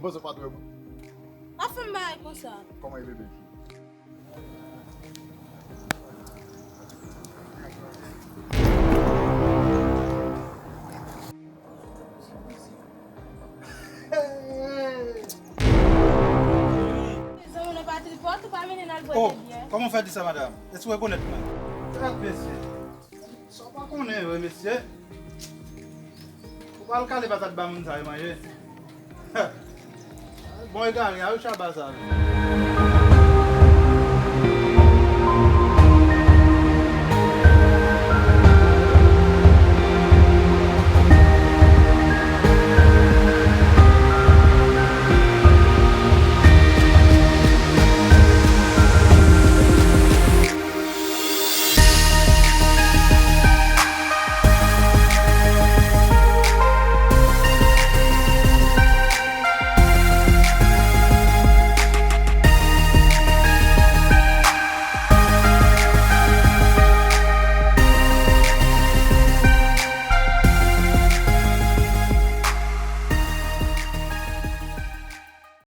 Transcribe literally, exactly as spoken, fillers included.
Sa pa t wè mwen. Pa fè m bagay konsa. Kòman e bebe? Mezanmi, nou pa tripòt, ou pa mennen n al bwè de byè. Kòman w fè di sa, madanm? Èske w rekonèt mwen? Tèt mesye. Sa w pa konnen vre, mesye. Ou pral kale patat ba moun sa yo manje. Bon egare a wi, chaba sa wi.